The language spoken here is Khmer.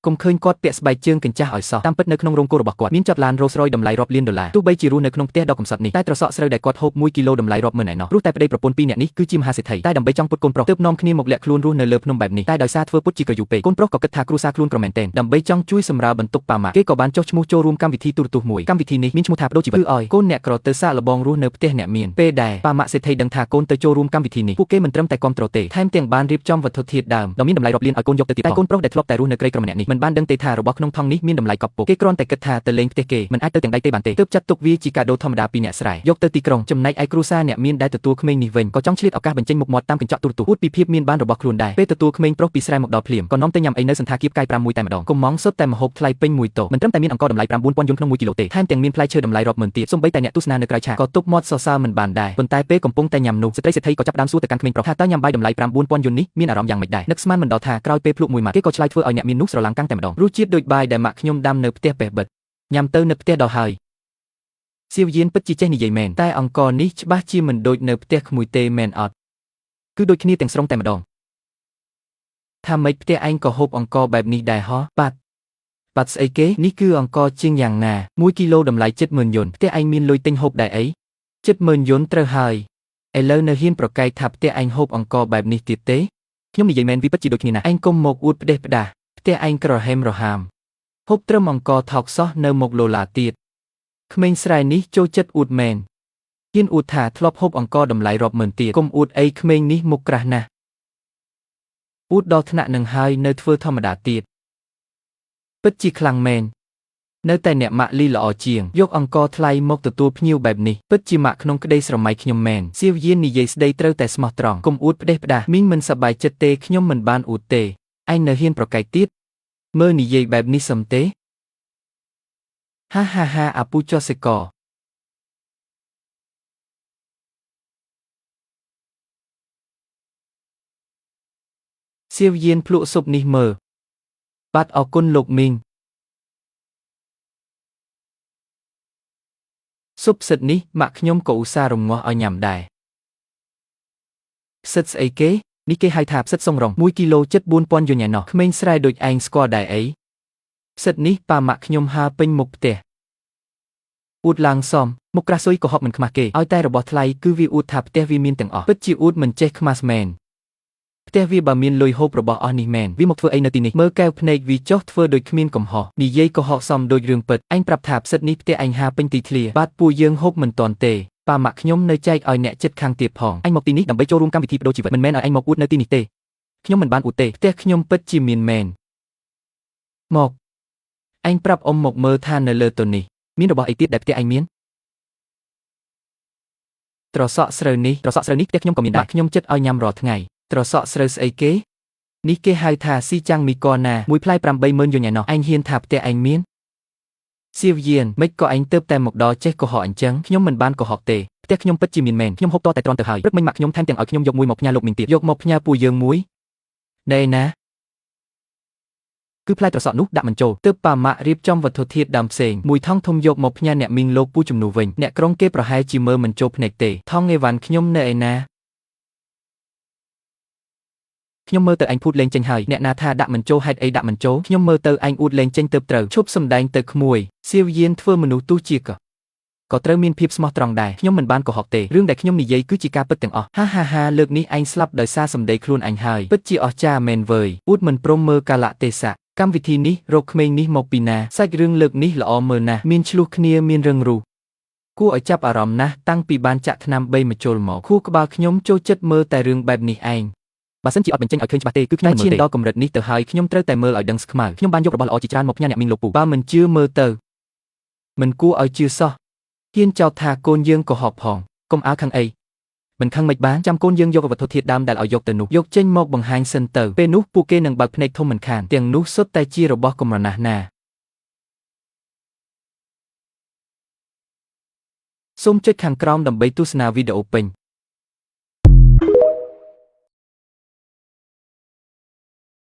កុំឃើញគាត់ពាក់ស្បែកជើងកញ្ចាស់ឲ្យសោះតាមពិតនៅក្នុងរោងគោរបស់គាត់មានចតឡាន Rolls Royce តម្លៃរាប់លានដុល្លារទោះបីជារស់នៅក្នុងផ្ទះដ៏កំសត់នេះតែត្រសក់ស្រូវដែលគាត់ហូប1គីឡូតម្លៃរាប់ម៉ឺនឯណោះព្រោះតែប្តីប្រពន្ធពីរនាក់នេះគឺជាមហាសេដ្ឋីតែដើម្បីចង់ពុតកូនប្រុសទើបនាំគ្នាមកលាក់ខ្លួនរស់នៅលើភ្នំបែបនេះតែដោយសារធ្វើពុតជាក្រយូពេកកូនប្រុសក៏គិតថាគ្រួសារខ្លួនក្រមែនទែនដើម្បីចង់ជួយសម្រាលបន្ទុកប៉ាម៉ាក់គេក៏បានចុះឈ្មោះចូលរួមកម្មវិធីទូរទស្សន៍មួយកម្មវិធីនេះមានឈ្មោះថាប្ដូរជីវិតគឺឲ្យកូនអ្នកក្រទៅសាកល្បងរស់នៅផ្ទះអ្នកមានពេលដែលប៉ាម៉ាក់សេដ្ឋីដឹងថាកូនទៅចូលរួមកម្មវិធីនេះពួកគេមិនត្រឹមតែគាំទ្រទេថែមទាំងបានរៀបចំវត្ថុធាតុដើមដ៏មានតម្លៃរាប់លានឲ្យកូនយកទៅទៀតតែកូនប្រុសដែលធ្លាប់តែរស់នៅក្រីក្រម្នាក់នេះមិនបានដឹងទេថារបស់ក្នុងថង់នេះមានតម្លៃកប់ពុកគេគ្រាន់តែគិតថាទៅលេងផ្ទះគេមិនអាចទៅទាំងដៃទេបានទេទើបចាត់ទុកវាជាកាដូធម្មតាពីអ្នកស្រែយកទៅទីក្រុងចំណែកឯគ្រួសារអ្នកមានដែលទទួលក្មេងនេះវិញក៏ចង់ឆ្លៀតឱកាសបញ្ចេញមុខមាត់តាមកញ្ចក់ទូរទស្សន៍អួតពីភាពមានបានរបស់ខ្លួនដែរពេលទទួលក្មេងប្រុសពីស្រែមកដល់ភ្លាមក៏នាំទៅញ៉ាំអីនៅសណ្ឋាគារផ្កាយ5មួយតែម្ដងកុំម៉ងសុទ្ធតែម្ហូបថ្លៃពេញមួយតូមិនត្រឹមតែមានអង្ករតម្លៃ9000យួនក្នុង1គីឡូទេថែមទាំងមានផ្លែឈើតម្លៃរាប់ម៉ឺនទៀតសូម្បីតែអ្នកទស្សនានៅក្រៅឆាកក៏ទប់មាត់សរសើរមិនបានដែរប៉ុន្តែពេលកំពុងតែញ៉ាំនោះស្ត្រីសេដ្ឋីក៏ចាប់ផ្ដើមសួរទៅកាន់ក្មេងប្រុសថាតើញ៉ាំបាយតម្លៃ9000យួននេះមានអារម្មណ៍យ៉ាងម៉េចដែរនឹកស្មានមិនដល់ថាក្រោយពេលភ្លក់មួយម៉ាត់គេក៏ឆ្លើយធ្វើឲ្យអ្នកមាននោះស្រឡាំងកាំងតែម្ដងរសជាតិដូចបាយដែលម៉ាក់ខ្ញុំដាំនៅផ្ទះបេះបិទញ៉ាំទៅនឹកផ្ទះដល់ហើយសៀវយានពិតជាចេះនិយាយមែនតែអង្ករនេះច្បាស់ជាមិនដូចនៅផ្ទះក្មួយទេមែនអត់គឺដូចគ្នាទាំងស្រុងតែម្ដងថាម៉េចផ្ទះឯងក៏ហូបអង្ករបែបនេះដែរហ៎បាត់បាត់ស្អីគេនេះគឺអង្ករជាងយ៉ាងណា1គីឡូតម្លៃ70000យួនផ្ទះឯងមានលុយទិញហូបដែរអី70000យួនត្រូវហើយឥឡូវនៅហ៊ានប្រកែកថាផ្ទះឯងហូបអង្ករបែបនេះទៀតទេខ្ញុំនិយាយមែនវាពិតជាដូចគ្នាណាស់ឯងកុំមកអួតផ្ដេសផ្ដាសផ្ទះឯងក្រហេមរហាមហូបត្រឹមអង្ករថោកសោះនៅមកឡូឡាទៀតក្មេងស្រែនេះចូលចិត្តអួតមែនហ៊ានអួតថាធ្លាប់ហូបអង្ករតម្លៃរាប់ម៉ឺនទៀតកុំអួតអីក្មេងនេះមុខក្រាស់ណាស់អួតដល់ថ្នាក់នឹងហើយនៅធ្វើធម្មតាទៀតពិតជាខ្លាំងមែននៅតែអ្នកម៉ាក់លីល្អជាងយកអង្ករថ្លៃមកទទួលភ្ញៀវបែបនេះពិតជាម៉ាក់ក្នុងក្តីស្រមៃខ្ញុំមែនសៀវយាននិយាយស្ដីត្រូវតែស្មោះត្រង់កុំអួតផ្ដេសផ្ដាសមីងមិនសប្បាយចិត្តទេខ្ញុំមិនបានអួតទេឯងនៅហ៊ានប្រកែកទៀតមើលនិយាយបែបនេះសំទេហាហាហាអាពូចសិកសៀវយានភ្លក់ស៊ុបនេះមើលបាទអរគុណលោកមីងស៊ុបផ្សិតនេះម៉ាក់ខ្ញុំក៏ឧស្សាហ៍រងាស់ឲ្យញ៉ាំដែរផ្សិតស្អីគេនេះគេហៅថាផ្សិតសុងរង1គីឡូជិត4000យួនឯណោះក្មេងស្រែដូចឯងស្គាល់ដែរអីផ្សិតនេះប៉ាម៉ាក់ខ្ញុំហើពេញមុខផ្ទះអួតឡើងសមមុខក្រាស់ស៊ុយក៏ហប់មិនខ្មាស់គេឲ្យតែរបស់ថ្លៃគឺវាអួតថាផ្ទះវាមានទាំងអស់ពិតជាអួតមិនចេះខ្មាស់មែនផ្ទះវាបើមានលុយហូបរបស់អស់នេះមែនវាមកធ្វើអីនៅទីនេះមើលកែវភ្នែកវាចុះធ្វើដូចគ្មានកំហុសនិយាយកុហកសមដូចរឿងពិតឯងប្រាប់ថាផ្សិតនេះផ្ទះឯងហាពេញទីធ្លាបាទពួកយើងហូបមិនទាន់ទេប៉ាម៉ាក់ខ្ញុំនៅចែកឲ្យអ្នកចិត្តខាងទៀតផងឯងមកទីនេះដើម្បីចូលរួមកម្មវិធីប្ដូរជីវិតមិនមែនឲ្យឯងមកអួតនៅទីនេះទេខ្ញុំមិនបានអួតទេផ្ទះខ្ញុំពិតជាមានមែនមកឯងប្រាប់អ៊ំមកមើលថានៅលើទៅនេះមានរបស់អីទៀតដែលផ្ទះឯងមានត្រសក់ស្រូវនេះត្រសក់ស្រូវនេះផ្ទះខ្ញុំក៏មានដែរខ្ញុំចិត្តឲ្យញ៉ាំរាល់ថ្ងៃត្រសក់ស្រូវស្អីគេនេះគេហៅថាស៊ីចាំងមីកណាមួយផ្លែ80000យួនឯណោះឯងហ៊ានថាផ្ទះឯងមានសៀវយានមិនក៏ឯងទៅតែមកដល់ចេះកុហកអញ្ចឹងខ្ញុំមិនបានកុហកទេផ្ទះខ្ញុំពិតជាមានមែនខ្ញុំហូបតតែត្រង់ទៅហើយព្រឹកមិញម៉ាក់ខ្ញុំថែមទាំងឲ្យខ្ញុំយកមួយមកផ្ញើលោកមីងទៀតយកមកផ្ញើពួកយើងមួយណែណាគឺផ្លែត្រសក់នោះដាក់មិនចូលទើបប៉ាម៉ាក់រៀបចំវត្ថុធាតុដើមផ្សេងមួយថង់ធំយកមកផ្ញើអ្នកមីងលោកពូជំនួសវិញអ្នកក្រុងគេប្រហែលជាមើលមិនចូលភ្នែកទេថង់អេវ៉ាន់ខ្ញុំនៅឯណាខ្ញុំមើលទៅឯងភូតលេងចេញហើយអ្នកណាថាដាក់មិនចូលហេតុអីដាក់មិនចូលខ្ញុំមើលទៅឯងអួតលេងចេញទៅត្រូវឈប់សំដែងទៅក្មួយសៀវយានធ្វើមនុស្សទោះជាក៏ត្រូវមានភាពស្មោះត្រង់ដែរខ្ញុំមិនបានកុហកទេរឿងដែលខ្ញុំនិយាយគឺជាការពិតទាំងអស់ហាហាហាលើកនេះឯងស្លាប់ដោយសារសម្ដីខ្លួនឯងហើយពិតជាអស្ចារ្យមែនវើយអួតមិនព្រមមើលកាលៈទេសៈកម្មវិធីនេះរកក្មេងនេះមកពីណាសាច់រឿងលើកនេះល្អមើលណាស់មានឆ្លោះគ្នាមានរឹងរូសគួរឲ្យចាប់អារម្មណ៍ណាស់តាំងពីបានចាក់ថ្នាំបីម្ជុលមកខួរក្បាលខ្ញុំចូលចិត្តមើលតែរឿងបែបនេះឯងបើសិនជាអត់បញ្ចេញឲ្យឃើញច្បាស់ទេគឺខ្ញុំមិនមើលទេឈានដល់កម្រិតនេះទៅហើយខ្ញុំត្រូវតែមើលឲ្យដឹងស្ខ្មៅខ្ញុំបានយករបស់ល្អជាច្រើនមកផ្ញើអ្នកមីងលោកពូបើមិនជឿមើលទៅមិនគួរឲ្យជឿសោះហ៊ានចោទថាកូនយើងកុហកផងកុំអើខឹងអីមិនខឹងមិនបានចាំកូនយើងយកវត្ថុធាតុដើមដែលឲ្យយកទៅនោះយកចេញមកបង្ហាញសិនទៅពេលនោះពួកគេនឹងបើកភ្នែកធំមិនខានទាំងនោះសុទ្ធតែជារបស់កម្រណាស់ណាសូមចុចខាងក្រោមដើម្បីទស្សនាវីដេអូពេញ